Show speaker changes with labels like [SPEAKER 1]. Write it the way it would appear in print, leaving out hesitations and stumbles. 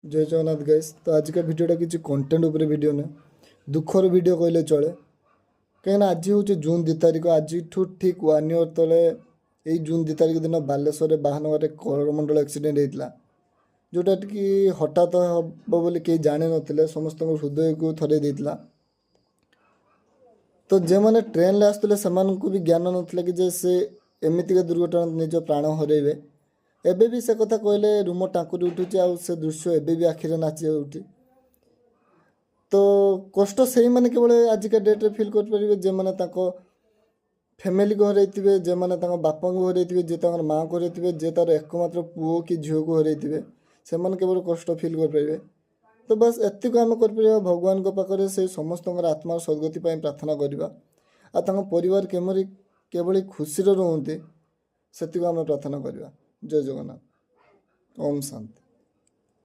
[SPEAKER 1] ଜୟ Jagannath guys. ତ ଆଜିକା ଭିଡ଼ିଓଟା କିଛି କଣ୍ଟେଣ୍ଟ ଉପରେ ଭିଡ଼ିଓ ନୁହେଁ, ଦୁଃଖର ଭିଡ଼ିଓ କହିଲେ ଚଳେ। କାହିଁକିନା ଆଜି ହେଉଛି ଜୁନ୍ 2 ତାରିଖ। ଆଜିଠୁ ଠିକ୍ ୱାନ୍ ଇୟର୍ ତଳେ ଏଇ ଜୁନ୍ 2 ତାରିଖ ଦିନ ବାଲେଶ୍ୱରରେ ବାହାନଗାରେ କରମଣ୍ଡଳ ଆକ୍ସିଡେଣ୍ଟ ହେଇଥିଲା, ଯେଉଁଟା କି ହଠାତ୍ ହେବ ବୋଲି କେହି ଜାଣିନଥିଲେ, ସମସ୍ତଙ୍କ ହୃଦୟକୁ ଥରେଇ ଦେଇଥିଲା। ତ ଯେଉଁମାନେ ଟ୍ରେନରେ ଆସୁଥିଲେ, ସେମାନଙ୍କୁ ବି ଜ୍ଞାନ ନଥିଲା କି ଯେ ସେ ଏମିତିକା ଦୁର୍ଘଟଣା ନିଜ ପ୍ରାଣ ହରେଇବେ। ଏବେ ବି ସେ କଥା କହିଲେ ରୁମ ଟାଙ୍କୁରି ଉଠୁଛି ଆଉ ସେ ଦୃଶ୍ୟ ଏବେ ବି ଆଖିରେ ନାଚି ଯାଉଛି। ତ କଷ୍ଟ ସେଇମାନେ କେବଳ ଆଜିକା ଡେଟ୍ରେ ଫିଲ୍ କରିପାରିବେ, ଯେଉଁମାନେ ତାଙ୍କ ଫ୍ୟାମିଲିକୁ ହରେଇଥିବେ, ଯେଉଁମାନେ ତାଙ୍କ ବାପାଙ୍କୁ ହରେଇଥିବେ, ଯିଏ ତାଙ୍କର ମାଆଙ୍କୁ ହରେଇଥିବେ, ଯିଏ ତା'ର ଏକମାତ୍ର ପୁଅ କି ଝିଅକୁ ହରେଇଥିବେ, ସେମାନେ କେବଳ କଷ୍ଟ ଫିଲ୍ କରିପାରିବେ। ତ ବାସ୍ ଏତିକି ଆମେ କରିପାରିବା, ଭଗବାନଙ୍କ ପାଖରେ ସେ ସମସ୍ତଙ୍କର ଆତ୍ମାର ସଦ୍ଗତି ପାଇଁ ପ୍ରାର୍ଥନା କରିବା ଆଉ ତାଙ୍କ ପରିବାର କେଭଳି ଖୁସିରେ ରୁହନ୍ତି, ସେତିକି ଆମେ ପ୍ରାର୍ଥନା କରିବା। ଜୟ ଜଗନ୍ନାଥ, ଓମ୍ ଶାନ୍ତି।